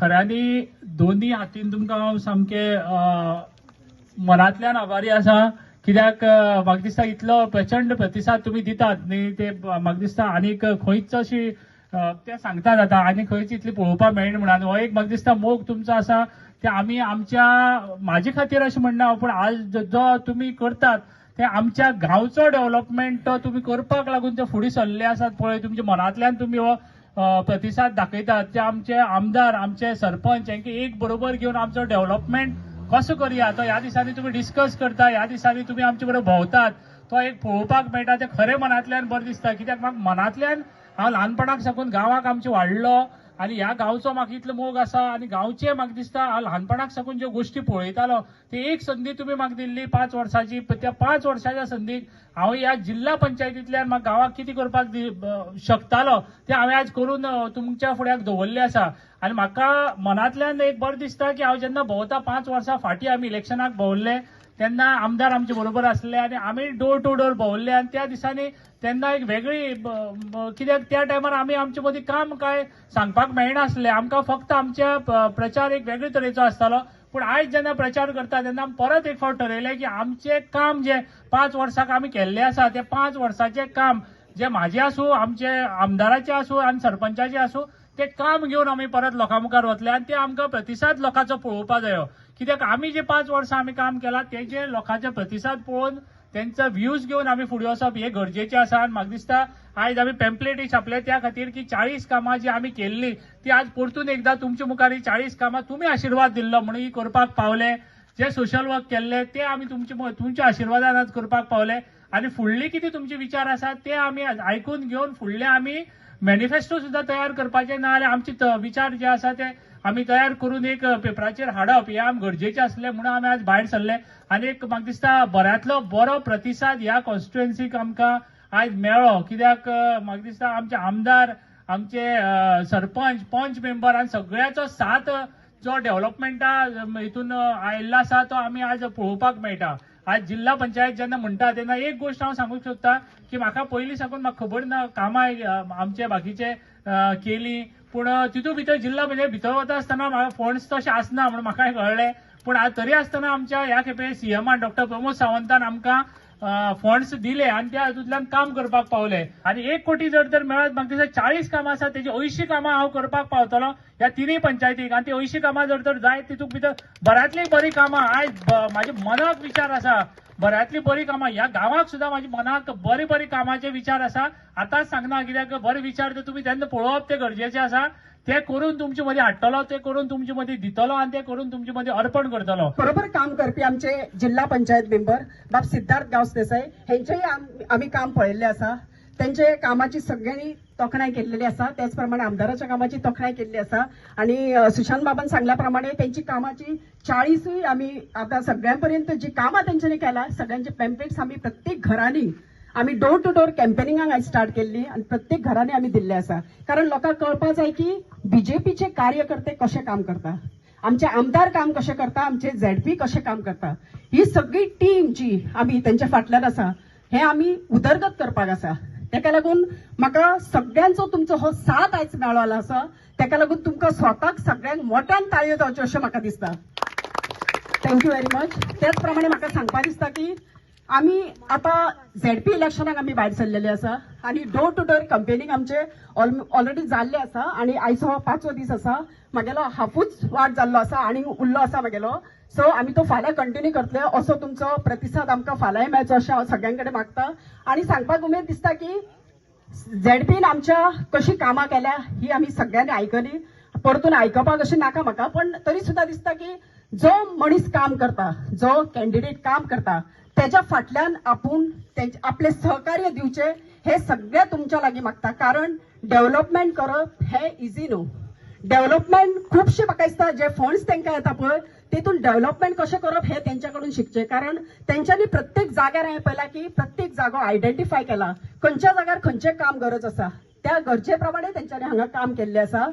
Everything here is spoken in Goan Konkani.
खऱ्यांनी दोनी हातीन तुमकां हांव सामकें मनांतल्यान आभारी आसा. कित्याक म्हाका दिसता इतलो प्रचंड प्रतिसाद तुमी दितात न्ही, ते म्हाका दिसता आनीक खंयच अशी ते सांगतात आतां आनी खंयच इतली पळोवपाक मेळना म्हणून. हो एक म्हाका दिसता मोग तुमचो आसा, ते आमी आमच्या म्हाजे खातीर अशें म्हणना हांव, पूण आज जो तुमी करतात ते आमच्या गांवचो डेव्हलपमेंट तो तुमी करपाक लागून ते फुडें सरले आसात पळय, तुमच्या मनांतल्यान तुमी हो प्रतिसाद दाखयतात. ते आमचे आमदार, आमचे सरपंच हांकां एक बरोबर घेवन आमचो डेव्हलपमेंट कसो करया तो ह्या दिसांनी तुमी डिस्कस करता, ह्या दिसांनी तुमी आमचे बरोबर भोंवतात, तो एक पळोवपाक मेळटा. तें खरें मनांतल्यान बरें दिसता. कित्याक म्हाका मनांतल्यान हांव ल्हानपणाक साकून गांवाक आमचे वाडलो आनी ह्या गांवचो म्हाका इतलो मोग आसा आनी गांवचे म्हाका दिसता हांव ल्हानपणाक साकून ज्यो गोश्टी पळयतालो ती एक संदी तुमी म्हाका दिल्ली 5 वर्सांची. त्या 5 वर्साच्या संदीक हांव ह्या जिल्हा पंचायतींतल्यान म्हाका गांवाक कितें करपाक शकतालो तें हांवें आज करून तुमच्या फुड्याक दवरलें आसा. आनी म्हाका मनांतल्यान एक बरें दिसता की हांव जेन्ना भोंवता, 5 वर्सां फाटीं आमी इलेक्शनाक भोंवल्ले तेन्ना आमदार आमचे बरोबर आसले आनी आमी डोर टू डोर भोंवल्ले आनी त्या दिसांनी तेन्ना एक वेगळी कित्याक त्या टायमार आमी आमचे मदीं काम काय सांगपाक मेळनासलें, आमकां फक्त आमच्या प्रचार एक वेगळे तरेचो आसतालो. पूण आयज जेन्ना प्रचार करता तेन्ना आमी परत एक फावट ठरयलें की आमचें काम जें 5 वर्सांक आमी केल्लें आसा तें 5 वर्सांचें काम जें म्हाजें आसूं, आमचे आमदाराचें आसूं आनी सरपंचाचें आसूं, तें काम घेवन आमी परत लोकां मुखार वतले आनी ते आमकां प्रतिसाद लोकांचो पळोवपाक जायो. कित्याक आमी जे 5 वर्सां आमी काम केलां तेजे लोकांचे प्रतिसाद पळोवन तेंचो व्ह्यूज घेवन आमी फुडें वचप हें गरजेचें आसा. आनी म्हाका दिसता आयज आमी पेम्पलेटय छापले त्या खातीर की 40 कामां जी आमी केल्ली ती आज परतून एकदां तुमच्या मुखार ही 40 कामां तुमी आशिर्वाद दिल्लो म्हणून ही करपाक पावले. जे सोशल वर्क केल्ले ते आमी तुमच्या आशिर्वादान आज करपाक पावले आनी फुडले कितें तुमचे विचार आसात ते आमी आयकून घेवन फुडले आमी मॅनिफेस्टो सुद्दां तयार करपाचे, ना जाल्यार आमचे विचार जे आसा ते आमी तयार करून एक पेपराचेर हाडप हें आम गरजेचें आसलें म्हणून आमी आज भायर सरले. आनी एक म्हाका दिसता बऱ्यांतलो बरो प्रतिसाद ह्या कॉन्स्टिट्युएन्सीक आमकां आयज मेळ्ळो. कित्याक म्हाका दिसता आमचे आमदार, आमचे सरपंच, पंच मेंबर आनी सगळ्याचो साथ जो डेव्हलपमेंटा हितून आयिल्लो आसा तो आमी आज पळोवपाक मेळटा. आज जिल्हा पंचायत जेन्ना म्हणटा तेन्ना एक गोश्ट हांव सांगूंक सोदता की म्हाका पयलीं साकून म्हाका खबर ना कामां आमचे बाकीचे केली, पूण तितूंत भितर जिल्हा पंचायत भितर वता आसतना म्हाका फंड्स तशे आसना म्हणून म्हाकाय कळ्ळें. पूण आज तरी आसतना आमच्या ह्या खेपे सीएमान डॉक्टर प्रमोद सावंतान आमकां फंड्स दिले आनी त्या हातूंतल्यान काम करपाक पावले. आनी 1 कोटी जर तर मेळत म्हाका दिसता 40 कामां आसा तेजी 80 कामां हांव करपाक पावतलो ह्या तिनूय पंचायतीक. आनी ती 80 कामां जर तर जायत तितूंत भितर बऱ्यांतली बरीं कामां आयज म्हाज्या मनाक विचार आसा, बऱ्यांतली बरीं कामां ह्या गांवाक सुद्दां म्हाज्या मनाक बरी बरी कामाचे विचार आसा. आतांच सांगना कित्याक बरे विचार तर तुमी तेन्ना पळोवप तें गरजेचें आसा. ते करून तुमचे मदीं हाडटलो, ते करून तुमचे मदीं दितलो आनी ते करून तुमचे मदीं अर्पण करतलो. बरोबर काम करपी आमचे जिल्हा पंचायत मेंबर बाब सिद्धार्थ गांवस देसाई हेंचेय आमी काम पळयल्लें आसा. तेंचे कामाची सगळ्यांनी तोखणाय केल्लेली आसा, त्याच प्रमाणे आमदाराच्या कामाची तोखणाय केल्ली आसा. आनी सुशांत बाबान सांगल्या प्रमाणे तेंची कामाची 40 आमी आतां सगळ्यां पर्यंत जी कामां तेंच्यांनी केला सगळ्यांचे पेम्पलेट्स आमी प्रत्येक घरांनी आमी डोर टू डोर कॅम्पेनिंगाक आयज स्टार्ट केल्ली आनी प्रत्येक घरांनी आमी दिल्ले आसा. कारण लोकांक कळपा जाय की बीजेपीचे कार्यकर्ते कशे काम करता, आमचे आमदार काम कशे करता, आमचे झेडपी कशे काम करता. ही सगळी टीम जी आमी तेंच्या फाटल्यान आसा हे आमी उदरगत करपाक आसा. तेका लागून म्हाका सगळ्यांचो तुमचो हो साथ आयज मेळ्ळो आसा, तेका लागून तुमकां स्वताक सगळ्यांक मोट्यान ताळयो जावच्यो अशें म्हाका दिसता. Thank you very much. त्याच प्रमाणे म्हाका सांगपा दिसता की आमी आतां झेडपी इलेक्शनाक आमी भायर सरलेले आसा आनी डोर टू डोर कंपेनींग आमचे ऑलरेडी जाल्ले आसा आनी आयज हो 5वो दीस आसा. म्हागेलो हाफूच वाट जाल्लो आसा आनी उरलो आसा म्हागेलो. सो आमी तो फाल्यां कंटिन्यू करतले असो तुमचो प्रतिसाद आमकां फाल्यांय मेळचो अशें हांव सगळ्यां कडेन मागता. आनी सांगपाक उमेद दिसता की झेडपीन आमच्या कशी कामां केल्या ही आमी सगळ्यांनी आयकली, परतून आयकपाक अशें नाका म्हाका, पण तरी सुद्दां दिसता की जो मनीस काम करता, जो कॅन्डिडेट काम करता तेज्या फाटल्यान आपूण आपले सहकार्य दिवचे हे सगळे तुमच्या लागीं मागता. कारण डेव्हलपमेंट करप हे इजी न्हू. डेव्हलपमेंट खुबशे म्हाका दिसता जे फंड्स तांकां येता पळय तेतून डेव्हलपमेंट कशें करप हे तेंच्या कडून शिकचें. कारण तेंच्यांनी प्रत्येक जाग्यार हांवें पळयलां की प्रत्येक जागो आयडेंटिफाय केला, खंयच्या जाग्यार खंयचें काम गरज आसा त्या गरजे प्रमाणे तेंच्यांनी हांगा काम केल्लें आसा.